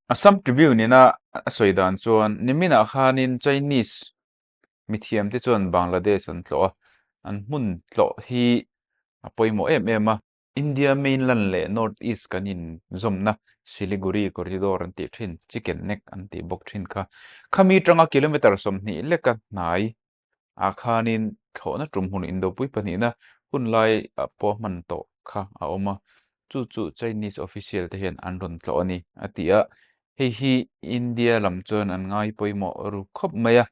Assam Tribune ina a sawi dan chuan niminah khanin Chinese mithiam te chuan Bangladesh an tlawh a, an hmun tlawh hi a pawimawh em em a. India mainland leh North East kan inzawmna Siliguri Corridor an tih thin, Chicken Neck an tih bawk thin kha. Khami tanga kilometre 20 leka hnai ah khanin thlawhna tum hmun indopui pahnihna hun lai ah pawh hman tawh kha a awm a, chu chu Chinese official te hian an rawn tlawh a ni a ti a, hei hi India lam chuan an ngai pawimawh ru khawp mai a.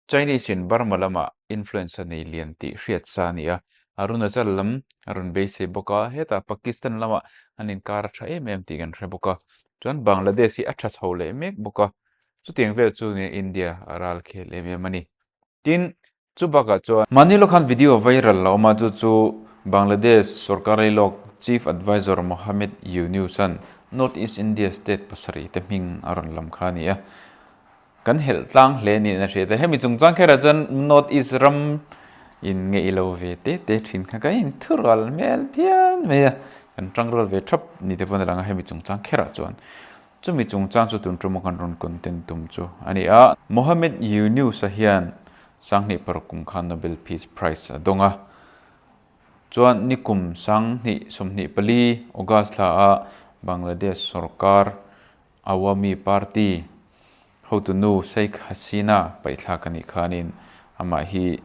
Chinese in Burma lamah influence a nei lian tih hriat sa a ni a, Arunachal lam a rawn beisei bawk a, hetah Pakistan lamah an inkar a tha em em tih kan hre bawk a, chuan Bangladesh hi a tha chho leh mek bawk a, chutiang vel chu nia India a ral khel em em a ni. Tin, chu bakah chuan. Mahni lawk khan video viral a awm a, chu chu Bangladesh sorkar lailawk Chief Advisor Mohammed Yunus-a'n North East India state pasarih te hming a rawn lam kha a ni a. Kan helh tlang hle niin a hriat a, hemi chungchang kherah chuan North East ram in ngeih lo ve te te thin kha kan inthurual hmel phian mai a, kan tangrual ve thap ni te pawn a lang a hemi chungchang kherah chuan. Chumi chungchang chu tun tuma kan rawn content tum chu a ni a. Mohammed Yunus-a hian 2006 kum khan Nobel Peace Prize a dawng a. Chuan nikum 2024 August thla a Bangladesh sorkar Awami Party hotunu Sheikh Hasina paihthlak a nih khanin amah hi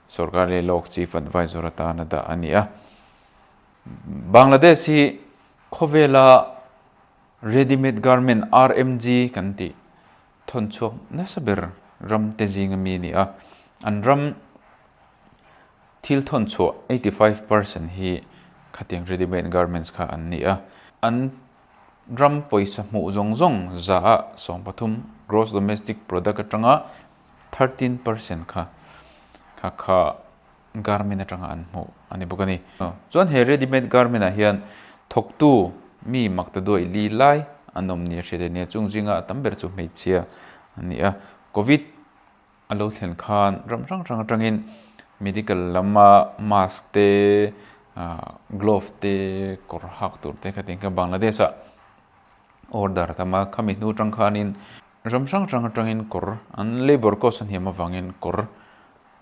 sorkar leh lawk Chief Advisor atan a dah a ni a. Bangladesh hi khawvela Ready-made garment, RMG, kan tih thawn chhuak nasa ber ram te zinga mi a ni a. An ram thil thawn chhuah 85% hi khatiang ready-made garments kha an ni a. An ram pawisa hmuh zawng zawng za ah 13 gross domestic product atanga 13% kha kha kha garment atanga an hmuh a ni bawk a ni. Chuan he ready made garment ah hian thawktu mi makta duai li lai an awm ni a hriat a nia, chung zinga a tam ber chu hmeichhia a ni a. Covid a lo thlen khan ram hrang hrang atangin medical lama mask te glove te kawr hak tur te khatin kha Bangladesh ah order a tam a, khami hnu atang khanin ram hrang hrang atangin kawr an labour cost a hniam avangin kawr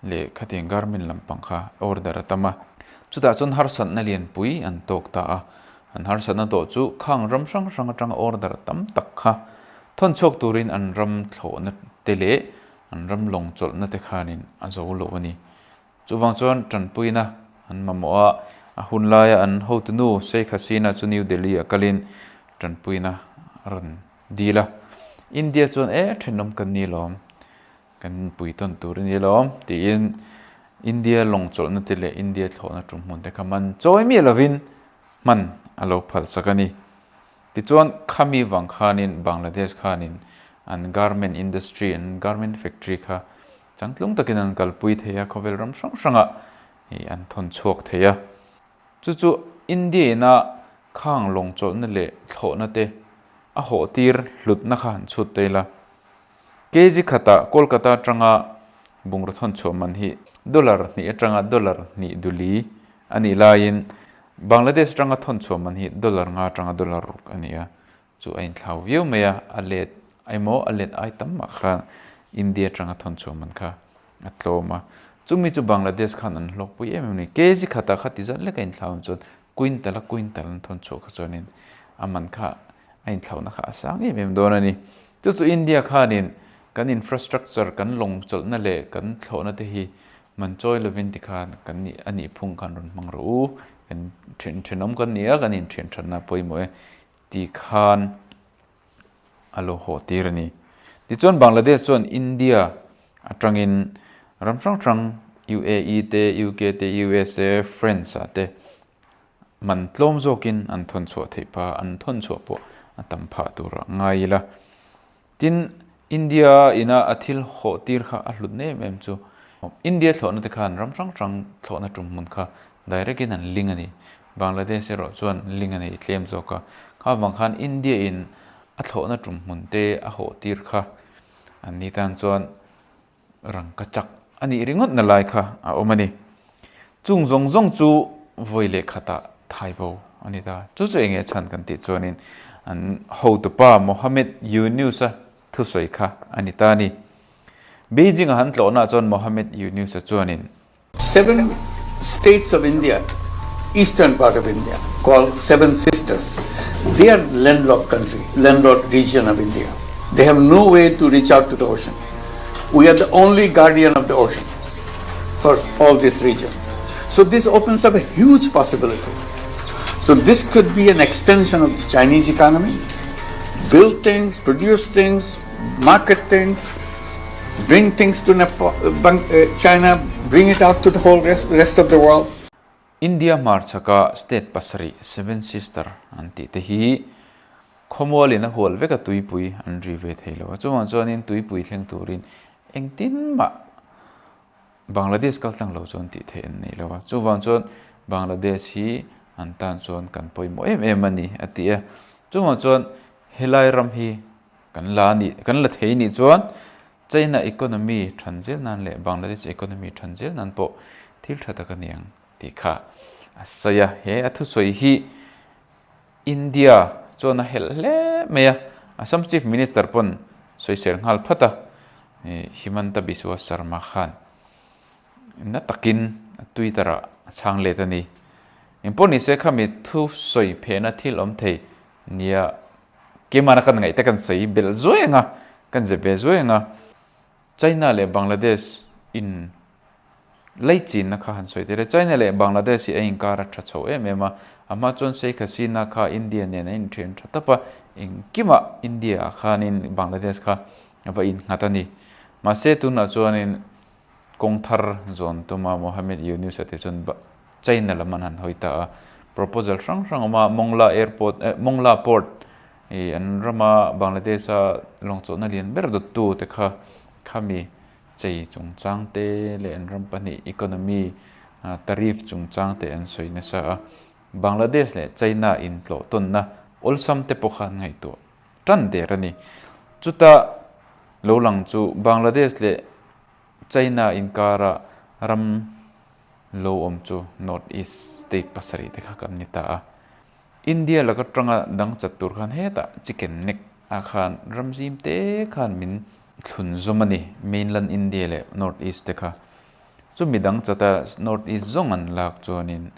leh khatiang garment lampang kha order a tam a. Chutah chuan harsatna lianpui an tawk ta a, an harsatna tawh chu khang ram hrang hrang atanga order tam tak kha thawn chhuak turin an ram thlawhna te leh an ram lawng chawlhna te khanin a zo lo a ni. Chuvang chuan tanpuina an mamawh a, a hun laia an hotunu Sheikh Hasina chu New Delhi a kalin tanpuina a rawn dil a. India chuan e thenawm kan ni lawm. Kan pui tawn tur a ni alawm tiin India lawng chawlhna te leh India thlawhna tum hmun te kha man chawi miah lovin hman a lo phal sak a ni. Tichuan khami vang khanin Bangladesh khanin an garment industry, an garment factory kha changtlung takin an kalpui thei a, khawvel ram hrang hrangah an thawn chhuak thei a. Chu chu India ina khang lawng chawlhna leh thlawhna te a hawhtir hlutna kha han chhut ta ila. Kg khatah Kolkata atanga bungraw thawn chhuah man hi dollar hnih atanga dollar hnih duli a nih laiin Bangladesh atanga thawn chhuah man hi dollar nga atanga dollar ruk a ni a, chu a inthlau viau mai a, a let emaw a let ai tam mah khan India atanga thawn chhuah man kha a tlawm a, chumi chu Bangladesh khan an hlawkpui em em a ni. Kg khatah kha ti zat lek a inthlau ang chuan quintal a quintal an thawn chhuah kha chuanin a man kha a inthlauhna kha a sang em em dawn a ni. Chu chu India khanin kan infrastructure, kan lawng chawlhna leh kan thlawhna te hi man chawi lovin tikhan kan nih a nih phung khan rawn hmang rawh u, kan then thenawm kan ni a, kan inthian thatna pawimawh e ti khan a lo haw tir a ni. Tichuan Bangladesh chuan India atangin ram hrang hrang UAE te, UK te, USA, France ah te man tlawm zawkin an thawn chhuah theih pha, an thawn chhuah pawh a tam phah tur a ngai ila. Tin, India ina a thil hawh tir kha a hlut em em chu India thlawhna te khan ram hrang hrang thlawhna tum hmun kha direct in an link a ni. Bangladesh erawh chuan link a nei tlem zawk a. Kha vang khan India in a thlawhna tum hmun te a hawh tir kha an ni tan chuan rangka chak a nih ringawt na lai kha a awm a ni. Chung zawng zawng chu vawi leh khatah thai bo a ni ta. Chu chu enge chhan kan tih chuanin An hotupa Mohammed Yunus-a thusawi kha a ni ta a ni. Beijing-a han tlawhnaah chuan Mohammed Yunus-a chuanin. Seven states of India, eastern part of India, called Seven Sisters. They are landlocked country, landlocked region of India. They have no way to reach out to the ocean. We are the only guardian of the ocean for all this region. So this opens up a huge possibility. So this could be an extension of the Chinese economy, build things, produce things, market things, bring things to Nepal, China, bring it out to the whole rest, rest of the world. India hmarchhaka state pasarih Seven Sister an tih te hi khawmualin a hual vek a tuipui an ri ve thei lo a, chuvang chuanin tuipui thleng turin engtin mah Bangladesh kal tlang lo chuan tih theih an nei lo a, chuvang chuan Bangladesh hi an tan chuan kan pawimawh em em a ni a ti a, chuvang chuan helai ram hi kan la nih kan la thei nih chuan China economy than zel nan leh Bangladesh economy than zel nan pawh thil tha tak a ni ang tih kha a sawi a, he a thusawi hi India chuan a helh hle mai a, Assam Chief Minister pawn sawisel nghal phat a, Himanta Biswa Sarma khan na takin a Twitter ah a chhang let a ni. Engpawh nise khami thu sawi phehna thil awm thei nia keimahna kan ngaih te kan sawi belh zuai ang a, kan zep ve zuai ang a. China leh Bangladesh in Leichinna kha han sawi tir e. China leh Bangladesh hi a inkar a tha chho em em a, a hma chuan Sheikh Hasina kha India nen a inthian tha tawp a, engkimah India ah khanin Bangladesh kha a va innghat a ni. Mahse tunah chuanin kawng thar zawn tuma Mohammed Yunus a te chuan China lam an han hawi ta a, proposal hrang hrang a awm a, Mongla airport eh Mongla port ih an rama Bangladesh a lawngchawhna lian ber dawttu te kha khami Chei chungchang te leh an ram pahnih economy tariff chungchang te an sawi nasa a, Bangladesh leh China intlawh tawnna awlsam te pawh kha an ngaihtuah tan der a ni. Chuta lo lang chu Bangladesh leh China inkara ram lo awm chu North East state pasarih te kha kan ni ta a. India laka tanga dang chat tur khan hetah chicken neck ah khan ram zim te khan min thlun zawm a ni, mainland India leh North East te kha. Chumi dang chata North East zawng an lak chuanin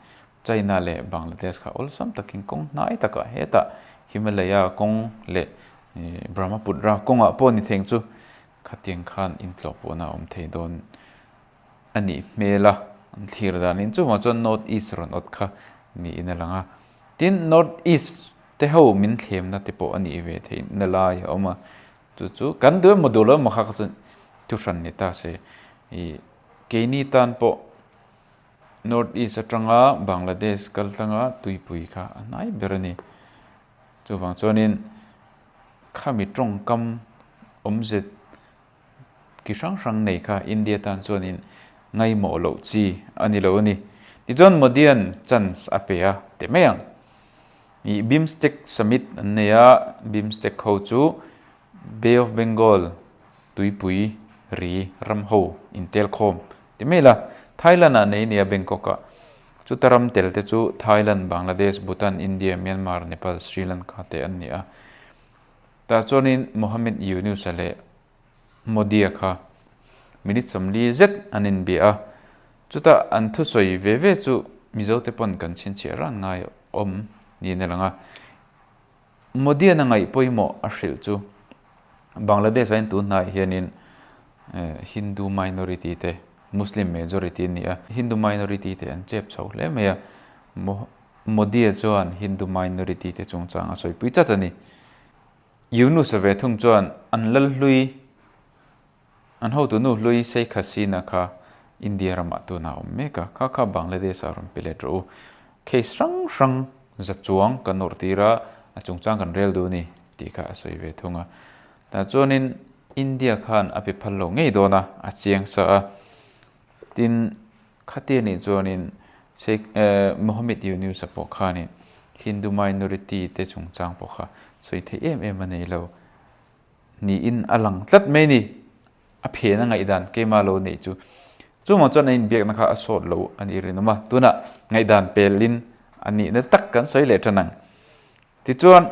China leh Bangladesh kha awlsam takin kawng hnai takah hetah Himalaya kawng leh Brahmaputra kawngah pawh ni theng chu khatiang khan intlawh pawhna a awm thei dawn a nih hmel a, an thlir danin chuvang chuan North East rawn awt kha niin a lang a. Tin, North East te ho min thlemna te pawh a nih ve theih na lai a awm a, chu chu kan duh emaw duh lo emaw kha kha chuan thuhran ni ta se. Ih keini tan pawh North East atanga Bangladesh kal tlanga tuipui kha a hnai ber a ni. Chuvang chuanin khami tawngkam awmze Ki hrang hrang nei kha India tan chuanin ngaimawh loh chi a ni lo a ni. Tichuan Modian chance a pe a ti mai ang. Ih Bimstec Summit an nei a, Bimstec ho chu Bay of Bengal tuipui ri ram ho intel khawm ti mai la. Thailand ah nei nia Bangkok ah. Chuta ram tel te chu Thailand, Bangladesh, Bhutan, India, Myanmar, Nepal, Sri Lanka te an ni a. Tah chuanin Mohammed Yunus-a leh Modi-a kha minute 40 zet an inbia a, chutah an thusawi ve ve chu Mizote pawn kan chhinchhiah ran ngai awm niin a lang a. Modi-a'n a ngaih pawimawh a hrilh chu Bangladesh-a in tun hnaiah hianin Hindu minority te, Muslim majority an ni a, Hindu minority te an chep chho hle mai a, Modi-a chuan Hindu minority te chungchang a sawipui chat a ni. Yunus-a ve thung chuan an lal hlui, an hotu nu hlui Sheikh Hasina kha India ramah tunah a awm mek a, kha kha Bangladesh-ah rawn pe let rawh u. Case hrang hrang za chuang kan awrh tir a, a chungchang kan rel duh a ni tih kha a sawi ve thung a. Tah chuanin India khan a pe phal lo ngei dawn a, a chiang sa a. Tin, khati anih chuanin Sheikh Mohammed Yunus-a pawh khanin Hindu minority te chungchang pawh kha sawi theih em em a nei lo niin a lang tlat mai ni. A phen a ngaihdan keimah lo neih chu. Chumah chuan a inbiakna kha a sawt lo a nih rinawm a, tunah ngaihdan pelin a nihna tak kan sawi leh tan ang. Tichuan.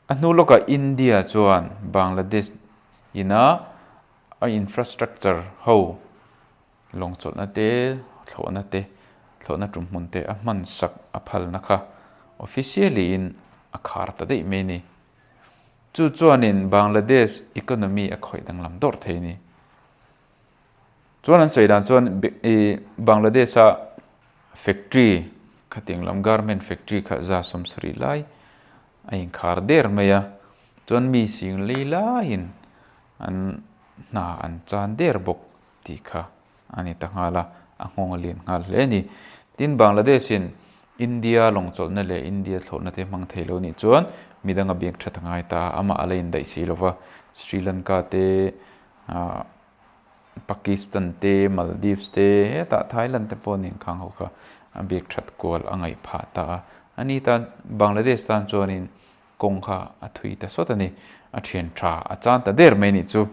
A hnu lawkah India chuan Bangladesh ina a infrastructure ho lawng chawlhna te, thlawhna te, thlawhna tum hmun te a hman sak a phalna kha officially in a khar ta daih mai a ni. Chu chuanin Bangladesh economy a khawih danglam dawrh thei a ni. Chuan an sawi dan chuan i Bangladesh a factory khatiang lam garment factory kha 70 lai a inkhar der mai a, chuan mi sing lei laiin an hna an chan der bawk tih kha a ni ta nghal a, a nghawng a lian nghal hle a ni. Tin, Bangladesh in India lawng chawlhna leh India thlawhna te hmang thei lo nih chuan midang a biak that a ngai ta a, amah a la indaih si lo va, Sri Lanka te, Pakistan te, Maldives te, hetah Thailand te pawh nen khang ho kha a biak that kual a ngaih phah ta a. A ni tan Bangladesh tan chuanin kawng kha a thui ta sawt a ni. A thian tha a chan ta der mai nih chu.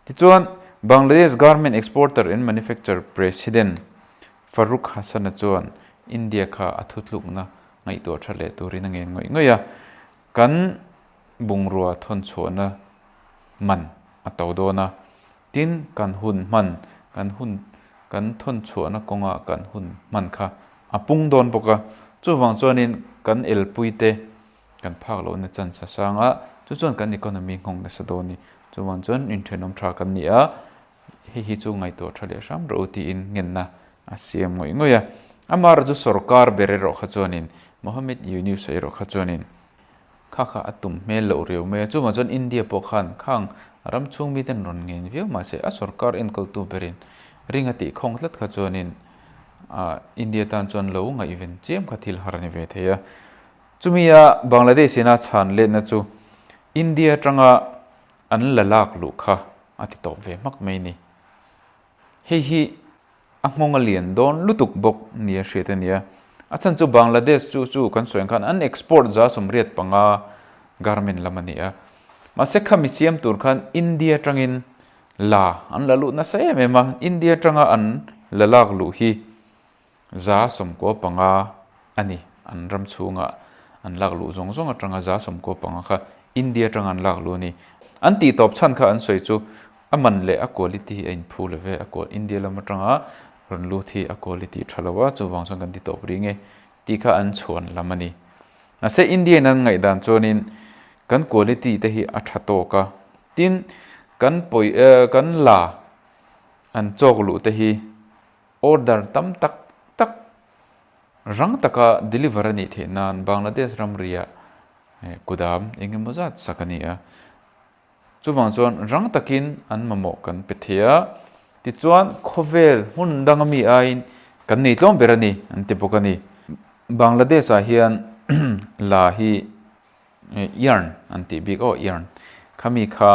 Tichuan, Bangladesh Garment Exporter and Manufacturer President Faruk Hasan-a chuan India kha a thutlukna ngaihtuah tha leh turin a ngen ngawih ngawih a. Kan bungrua thawnchhuahna man a to dawn a, tin kan hun hman, kan hun, kan thawnchhuahna kawnga kan hun hman kha a pung dawn bawk a, chuvang chuanin kan elpuite kan phak lohna chance a sang a, chu chuan kan economy nghawng nasa dawn a ni. Chuvang chuan inthenawm tha kan ni a, hei hi chu ngaihtuah tha leh hram rawh u tiin ngenna a siam ngawih ngawih a. Amaherawhchu chu sorkar ber erawh kha chuanin, Mohammed Yunus erawh kha chuanin, Kha kha a tum hmel loh riau mai a, chuvang chuan India pawh khan khang ram chhung miten rawn ngen viau mahse a sorkar enkawltu berin ring a tih khawng tlat kha chuanin India tan chuan lo ngaihven chiam kha thil har a ni ve thei a. Chumi a Bangladesh ina chhan letna chu India atanga an la lak luh kha a ti tawp ve hmak mai ni. Hei hi a nghawng a lian dawn lutuk bawk nia hriat a nia. A chhan chu Bangladesh chu chu kan sawi ang khan an export 85 garment lam a ni a. Mahse khami siam tur khan India atangin la an la luh nasa em em a, India atanga an la lak luh hi 95 a ni. An ram chhunga an lak luh zawng zawng atanga 95 kha India atanga an lak luh a ni. An tih tawp chhan kha an sawi chu a man leh a quality hi a inphu lo ve, a India lam atanga rawn lut hi a quality tha lo a, chuvang chuan kan ti tawp ring e tih kha an chhuan lam a ni. Mahse India in an ngaihdan chuanin kan quality te hi a tha tawk a, tin kan pawi kan la an chawk luh te hi Order tam tak tak rang taka deliver a nih theih nan Bangladesh ramriah kudam eng emaw zat sak a ni a. Chuvang chuan rang takin an mamawh kan pe thei a, tichuan khawvel hmun danga mi aiin kan nei tlawm ber a ni an ti bawk a ni. Bangladesh ah hian la hi yarn an tih bik aw yarn khami kha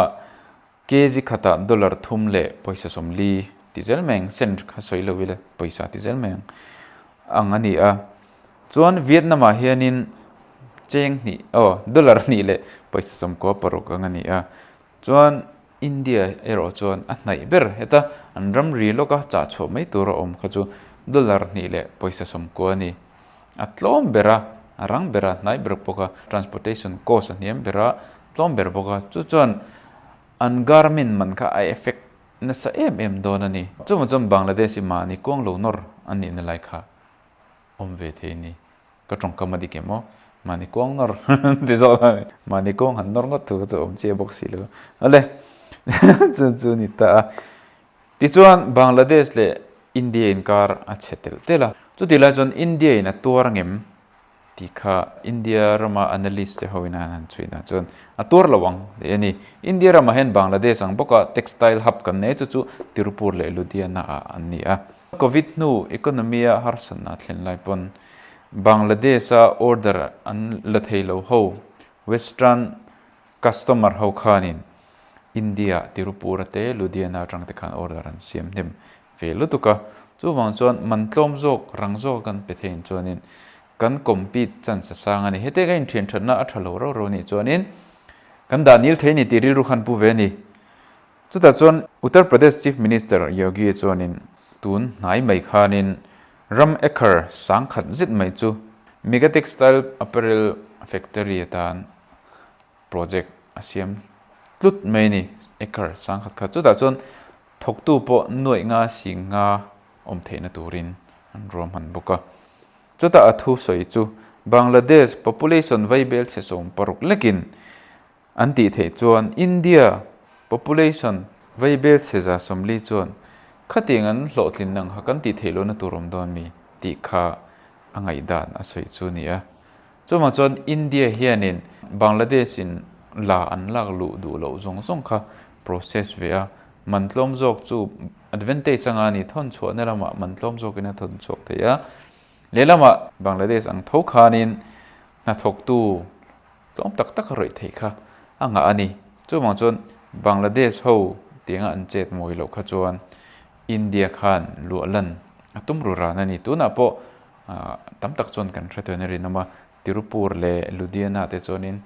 Kg khatah dollar thum leh pawisa 40 ti zel mai ang, cent kha sawi lo ila pawisa ti zel mai ang ang a ni a. Chuan Vietnam ah hianin cheng hnih aw dollar hnih leh pawisa 96 ang a ni a. Chuan India erawh chuan a hnaih ber heta an ramri lawka chah chhuah mai tur a awm kha chu dollar hnih leh pawisa 90 a ni. A tlawm ber a, a rang ber a, hnai ber bawk a, transportation cost a hniam ber a, tlawm ber bawk a, chu chuan an garment man kha a effect nasa em em dawn a ni. Chuvang chuan Bangladesh hi mahni kuang lo nawr a nihna lai kha awm ve thei a ni. Ka tawngkam a dik em aw? Mahni kuang nawr ti zawk la ni. Mahni kuang han nawr ngawt thu kha chu a awm chiah bawk si lo. Awle chu chu ni ta a. Tichuan Bangladesh leh India inkar a chhe telh telh a. Chutih lai chuan India in a tuar ngem tih kha India rama analyst te ho in an han chhuih dan chuan a tuar lo ang tih a ni. India ramah hian Bangladesh ang bawka textile hub kan nei chu chu Tirupur leh Ludhiana ah an ni a. Covid hnu economy a harsatna a thlen lai pawn Bangladesh a order an la thei lo ho western customer ho khanin India Tirupura te Ludhiana atang te khan order an siam hnem ve lutuk a, chuvang chuan man tlawm zawk rang zawk kan pe theiin chuanin kan compete chance a sang a ni. Hete ka inthian thatna a tha lo rau rau nih chuanin kan dah nil thei ni tih rilru khan pu ve a ni. Chutah chuan Uttar Pradesh Chief Minister Yogi chuanin tun hnai mai khanin ram acre 1000 zet mai chu Mega Textile Apparel Factory atan. project a siam tlut mai a ni, acre 10,000 kha. Chutah chuan thawktu pawh nuaih nga sing nga awm theihna turin an ruahman bawk a. Chutah a thu sawi chu Bangladesh population vaibel chhe 60 lekin an tih theih chuan India population vaibel chhe 140 chuan khatiang an hlawhtlin ang kha kan tih theih lohna tur awm dawn mi tih kha a ngaihdan a sawi chu a ni a. Chuvang chuan India hianin Bangladesh in la an lak luh duh loh zawng zawng kha process ve a, man tlawm zawk chu advantage anga ni thawn chhuahna lamah man tlawm zawkin a thawn chhuak thei a. Lehlamah Bangladesh ang tho khanin hnathawktu tlawm tak tak a rawih theih kha a ngah a ni. Chuvang chuan Bangladesh ho tianga an chet mawi loh kha chuan India khan luah lan a tum ru ran a ni. Tunah pawh tam tak chuan kan hre thei a rinawm a, Tirupur leh Ludhiana te chuanin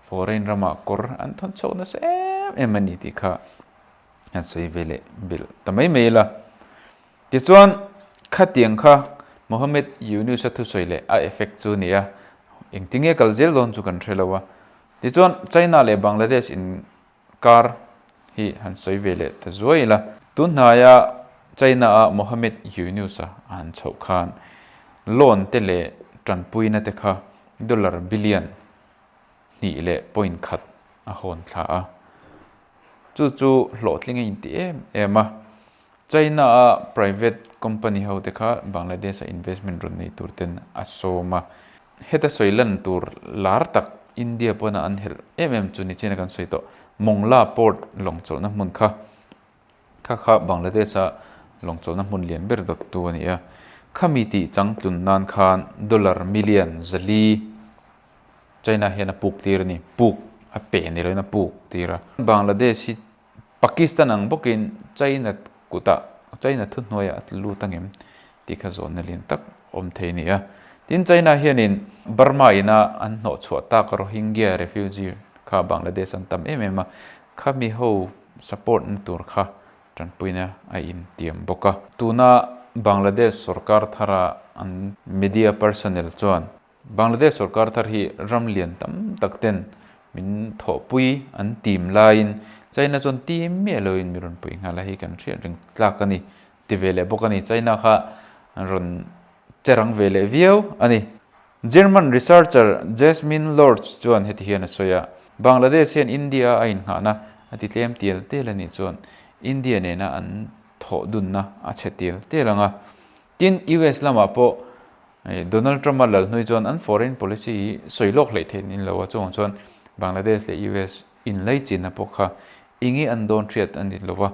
foreign ramah kawr an thawn chhoh nasa em em a ni tih kha an sawi ve leh belh ta mai mai ila. Tichuan khatiang kha Mohammed Yunus-a thusawi leh a effect chu a ni a, engtinge kal zel dawn chu kan hre lo a. Tichuan China leh Bangladesh in Kar hi han sawi ve leh ta zuai ila. Tun hnaia China-a Mohammed Yunus-a a han chhoh khan loan te leh tanpuina te kha dollar billion 2.1 a hawn thla a. Chu chu hlawhtling a inti em em a. China-a private company ho te kha Bangladesh-a investment rawn nei tur ten a sawm a. Heta sawi lan tur lar tak India pawna an helh em em chu nichina kan sawi tawh Mongla Port lawng chawlhna hmun kha kha kha Bangladesh-a lawng chawlhna hmun lian ber dawttu a ni a. Khami tih changtlun nan khan dollar million 400 China hian a puk tir a ni. Puk a pe ni loin a puk tir a. Bangladesh hi Pakistan ang bawkin China kutah, China thuhnuaiah a tla lut angem tih kha zawnna lian tak awm thei a ni a. Tin, China hianin Burma ina an hnawh chhuah tak Rohingya refugee kha Bangladesh an tam em em a, khami ho support na tur kha tanpuina a intiam bawk a. Tuna Bangladesh sorkar thara an media personnel chuan Bangladesh sorkar thar hi ram lian tam tak ten min thawhpui an tim laiin China chuan tim miah loin mi rawn pui nghal a, hei kan hriat reng tlak a ni ti ve leh bawk a ni. China kha rawn che rang ve leh viau a ni. German researcher Jasmin Lorz chuan heti hian a sawi a, Bangladesh hian India a innghahna a ti tlem tial tial a nih chuan India nena an thawh dunna a chhe tial tial ang a. Tin, US lamah pawh Donald Trump-a lal hnui chuan an foreign policy hi sawi lawk hleih theih niin lo a, chuvang chuan Bangladesh leh US inlaichinna pawh kha enge an dawn hriat a ni lo va.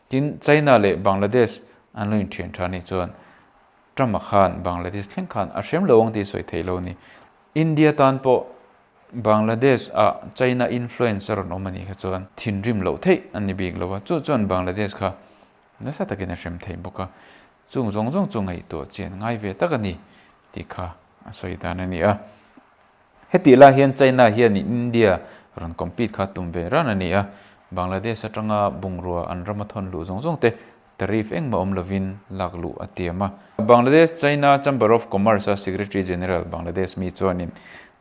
Tin, China leh Bangladesh an lo inthian tha nih chuan Trump-a khan Bangladesh thleng khan a hrem lo ang tih sawi theih lo a ni. India tan pawh Bangladesh-ah China influence a rawn awm a nih kha chuan thinrim loh theih a ni bik lo a, chu chuan Bangladesh kha nasa takin a hrem thei bawk a. Chung zawng zawng chu ngaihtuah chian ngai ve tak a ni tih kha a sawi dan a ni a. Hetih lai hian China hian India rawn compete kha tum ve ran a ni a. Bangladesh atanga bungrua an rama thawn luh zawng zawng te tariff engmah awm lovin lak luh a tiam a. Bangladesh China Chamber of Commerce a Secretary General Bangladesh mi chuanin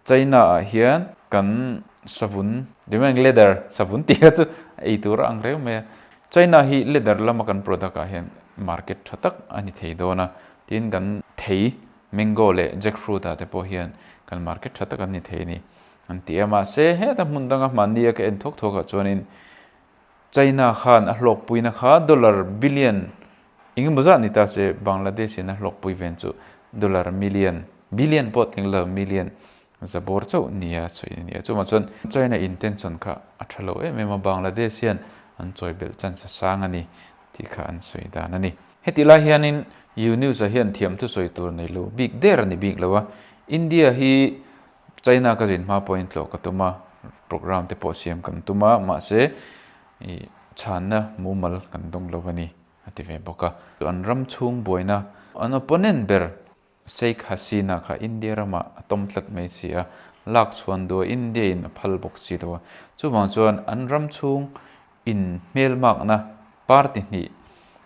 China ah hian kan savun, leather, savun tih kha chu ei tur a ang reu mai a. China hi leather lama kan product ah hian market tha tak a ni thei dawn a, tin kan thei mango leh jackfruit ah te pawh hian kan market tha tak an ni thei a ni an ti a, mahse heta hmun danga hmanni a ka en thuak thuak ah chuanin China khan a hlawkpuina kha dollar billion engemaw zat ni ta se Bangladesh in a hlawkpui ven chu dollar million billion pawh tling lo million Zabawr chauh nia sawi a ni a, chuvang chuan China intention kha a tha lo em em a, Bangladesh hian an chawi belh chance a sang a ni tih kha an sawi dan a ni. Heti lai hianin Yunus-a hian thiam thusawi tur nei lo bik der a ni bik lo a, India hi China ka zin hma pawhin tlawh ka tum a, program te pawh siam kan tum a, mahse ih chhanna mumal kan dawng lo a ni a ti ve bawk a. An ram chhung buaina an opponent ber Sheikh Hasina kha India ramah a tawm tlat mai si a, lak chhuan dua India in a phal bawk si lo a. Chuvang chuan an ram chhung in hmelmakna party hnih,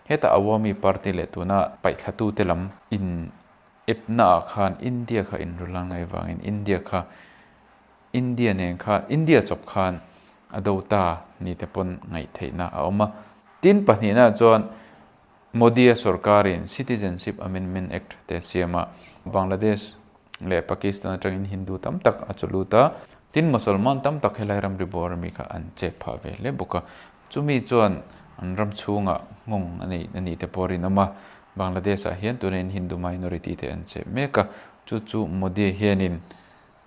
heta Awami party leh tuna paihthlatu te lam in epna ah khan India kha inrul a ngaih vangin India kha. India nen kha India chawp khan a do ta ni te pawn ngaih theihna a awm a. Tin pahnihna chuan Modi-a sorkarin Citizenship Amendment Act te siam a, Bangladesh leh Pakistan atangin Hindu tam tak a chaw lut a, tin Mosolman tam tak helai ramri bawr ami kha an chep phah ve hle bawk a. Chumi chuan an ram chhungah nghawng a nei a nih te pawh a rinawm a, Bangladesh-ah hian tunin Hindu minority te an chep mek a, chu chu Modi hianin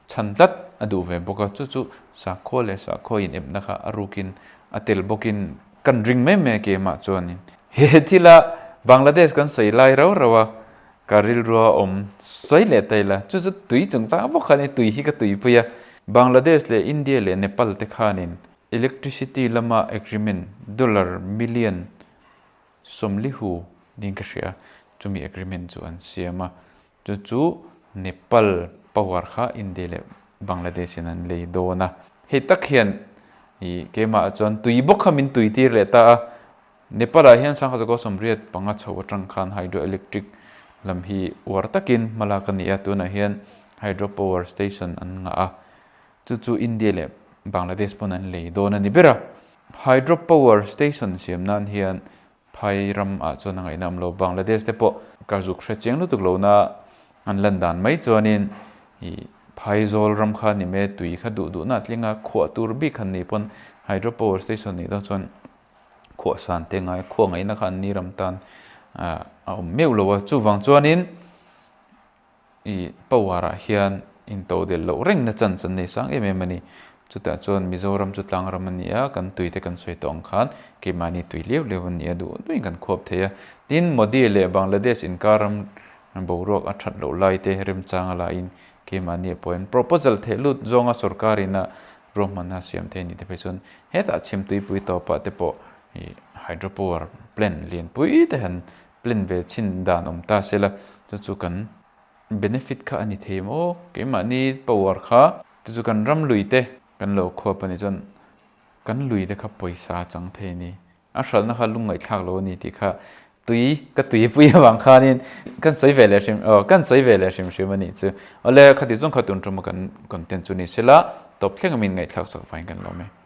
chhan tlat a duh ve bawk a, chu chu sakhua leh sakhua inepna kha a rukin a tel bawkin kan ring mai mai a keimah chuanin. He thila Bangladesh kan sawi lai rau rau a, ka rilrua awm sawi leh ta ila, chu chu tui chungchang bawk khan i tui hi ka tuipui a. Bangladesh leh India leh Nepal te khanin electricity lama agreement dollar million 40 niin ka hria, chumi agreement chu an siam a. Chu chu Nepal power kha India leh Bangladesh in an lei dawn a. Hei tak hian ih keimah chuan tui bawk kha min tui tir leh ta a. Nepal ah hian sangha zakaw 85 chho atang khan hydroelectric lam hi uar takin hma lak a ni a, tunah hian hydro power station an ngah a. Chu chu India leh Bangladesh pawn an lei dawn a ni ber a. Hydro power station siam nan hian Phai ram ah chuan a ngaihna awm lo. Bangladesh te pawh ka zuk hre chiang lutuk lo na an lan dan mai chuanin ih Phaizawl ram kha ni me tui kha duh duhna a tling a, khuah tur bik han nih pawn hydro power station nih dawn chuan khuah san te ngai khuah ngaihna kha an ni ram tan ah a awm meuh lo a. Chuvang chuanin I power ah hian into del loh reng na chance an nei sang em em a ni. Chutah chuan Mizoram chu tlang ram a ni a, kan tui te kan sawi tawh ang khan keimahni tui liau liau a ni a, duh duhin kan khuap thei a. Tin, Modi leh Bangladesh inkar ram boruak a that loh lai te remchang a lahin keimahni a pawhin proposal theh lut zawnga sorkar ina ruahmanna siam thei a ni te phei chuan hetah chhim tuipui tawpah te pawh i hydropower plant lianpui te han Plan ve chhin dan awm ta se la, chu chu kan benefit kha a ni thei maw? Keimahni power kha chu chu kan ram lui te kan lo khuap a nih chuan kan lui te kha pawisa chang thei a ni. A hralhna kha lungngaihthlak lo a ni tih kha tui ka tuipui avang khanin kan sawi ve leh hrim aw kan sawi ve leh hrim hrim a nih chu. Awle khati zawng kha tun tuma kan content chu ni se la, tawp thleng a min ngaihthlak sak vangin kan lawm e.